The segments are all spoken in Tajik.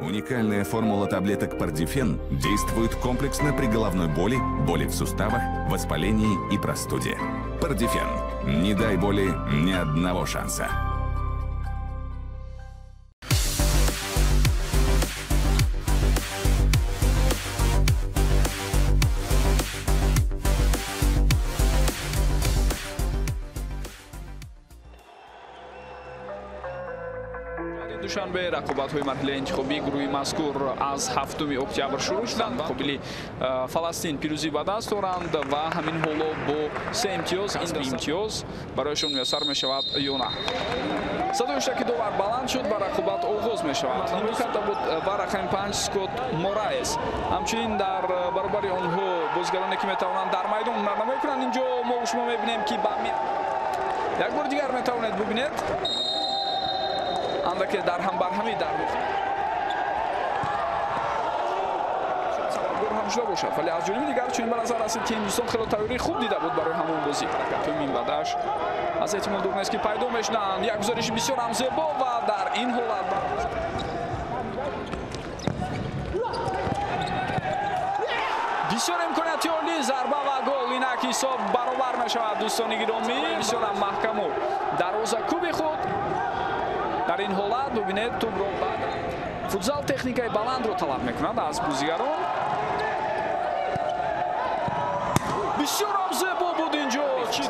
Уникальная формула таблеток Пардифен действует комплексно при головной боли, боли в суставах, воспалении и простуде. Пардифен. Не дай боли ни одного шанса. Душанбе рақобатҳои марҳилаи интихобии гурӯҳи мазкур аз 7 октябр шурӯъ шуданд. Муқобили Фаластин пирӯзӣ ба даст доранд ва ҳамин ҳоло бо 3 имтиёз ин имтиёз барояшон муяссар мешавад ё на. Садои шаки довар баланд шуд ва рақобат оғоз мешавад. Ҳамло карда буд ба рақами 5 Скотт Мораес. Ҳамчунин дар баробари онҳо бозигароне ки метавонанд дар майдон ҳунарнамоӣ кунанд. Инҷо мо шумо мебинем ки ба як бор дигар метавонед бубинед. Андаке дар ҳам барҳамӣ дар сабабгор ҳам шуда бошад, вале аз ҷониби дигар чунин ба назар расид ки Ҳиндустон хело тайёрии хуб дида буд барои ҳамон бозӣ. Ҳаракатҳои минбаъдаш аз эҳтимол дур нест ки пайдо мешуданд. Як гузариши бисёр ҳам зебо ва дар ин ҳолат бисёр имконияти олӣ, зарба ва гол. Инак ҳисоб баробар мешавад дӯстони гиромӣ. Бисёр ҳам маҳкаму дарвозакуби худ дар ин ҳолат бубинед тӯбро. Футзал техникаи баландро талаб мекунад аз бозигарон. Бисёр ҳам зебо буд инҷо. Чӣ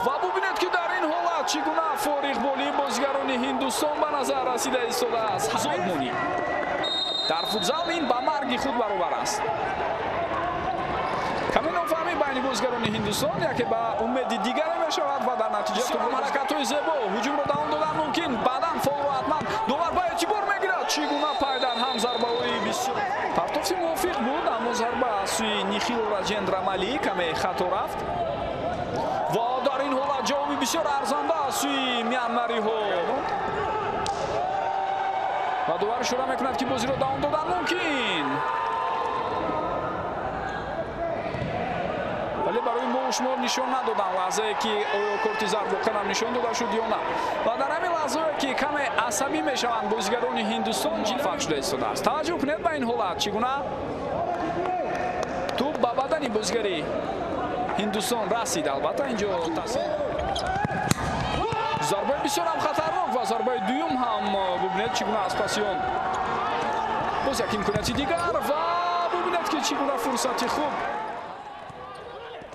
ва бубинед ки дар ин ҳолат чӣ гуна фориғболии бозигарони Ҳиндустон ба назар расида истодааст. Ҳазодмонӣ дар футзал ин ба марги худ баробар аст. Каме нофаҳмӣ байни бозигарони Ҳиндустон яке ба умеди дигаре мешавад ва дар натиҷа ҳаракатҳои зебо ҳуҷумро давом додан мумкин. Баъдан фолро ҳатман довар ба эътибор мегирад. Чӣ гуна пай дар ҳам зарбаҳои бисёр. Партофти мувофиқ буд, аммо зарба аз сӯи Нихил Раҷендра Мали каме хато рафт ва дар ин ҳолат ҷавоби бисёр арзанда аз сӯи мянмариҳо ва довар ишора мекунад ки бозиро давом додан мумкин. Вале барои мо шумо нишон надоданд лаҳзае ки оё корти зард воқеан ҳам нишон дода шуд ё на. Ва дар ҳамин лаҳзае ки каме асабӣ мешаванд бозигарони Ҳиндустон муваффақ шуда истодааст. Таваҷҷӯҳ кунед ба ин ҳолат, чӣ гуна тӯб ба бадани бозигари Ҳиндустон расид. Албатта инҷо зарбаи бисёр ҳам хатарнок ва зарбаи дуюм ҳам бубинед чӣ гуна аз паси он боз як имконияти дигар ва бубинед ки чӣ гуна фурсати хуб.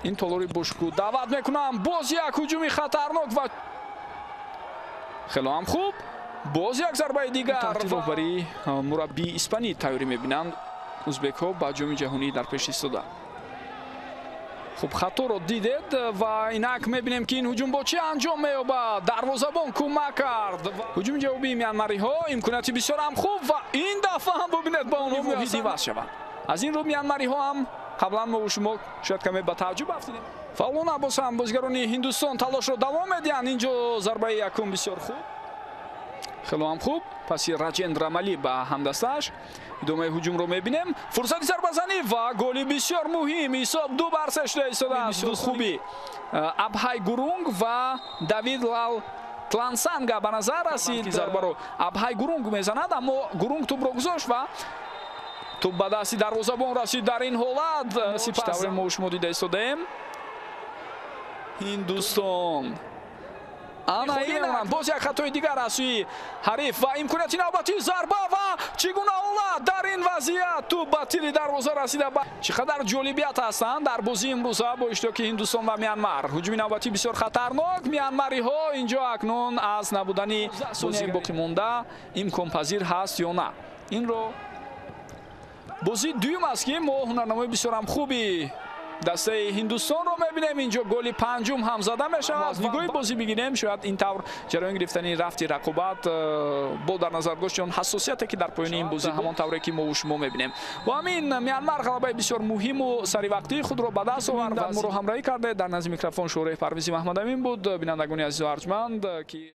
Ин толори бошкӯ даъват мекунам. Боз як ҳуҷуми хатарнок ва хело ҳам хуб. Боз як зарбаи дигар. Роҳбарии мураббии испанӣ тайёрӣ мебинанд узбекҳо ба ҷоми ҷаҳонӣ дар пеш истода. Хуб, хаторо дидед ва инак мебинем ки ин ҳуҷум бо чӣ анҷом меёбад. Дарвозабон кӯмак кард. Ҳуҷуми ҷавобии мянмариҳо имконияти бисёр ҳам хуб ва ин дафъа ҳам бубинед ба онҳо воҳид иваз шавад. Аз ин рӯ мянмариҳо ҳам қаблан мо шумо шояд каме ба тааҷҷуб афтидем. Фаъолона боз ҳам бозигарони Ҳиндустон талошро давом медиҳанд. Инҷо зарбаи якум бисёр хуб, хело ҳам хуб. Паси Раҷендра Мали ба ҳамдастааш. Идомаи ҳуҷумро мебинем. Фурсати зарбазанӣ ва голи бисёр муҳим. Ҳисоб 2-3 шуда истодааст. Хуби Абҳай Гурунг ва Давид Лал Тлансанга ба назар расид. Зарбаро Абҳай Гурунг мезанад, аммо Гурунг тӯбро гузошт ва тӯб ба дасти дарвозабон расид. Дар ин ҳолат сипас тавре мо шумо дида истодаем Ҳиндустон ана ин боз як хатои дигар аз сӯи ҳариф ва имконияти навбатии зарба ва чӣ гуна ҳолат дар ин вазъият тӯб ба тири дарвоза расида. Чӣ қадар ҷолибият ҳастанд дар бозии имрӯза бо иштироки Ҳиндустон ва Мянмар. Ҳуҷуми навбатӣ бисёр хатарнок. Мянмариҳо инҷо акнун аз набудани сонияи боқимонда имконпазир ҳаст ё на. Инро бозии дуюм аст ки мо ҳунарнамои бисёр ҳам хуби дастаи Ҳиндустонро мебинем. Инҷо голи панҷум ҳам зада мешавад. Нигоҳи бозӣ бигирем, шояд ин тавр ҷараён гирифтани рафти рақобат бо дар назар дошти он ҳассосияте ки дар поёни ин бозӣ ҳамон тавре ки мо шумо мебинем. Бо ҳамин Мянмар ғалабаи бисёр муҳиму саривақтии худро ба даст овард. Моро ҳамроҳӣ кардед. Дар назди микрофон Шӯраи Парвизи Маҳмадамин буд. Бинандагони азизу арҷманд ки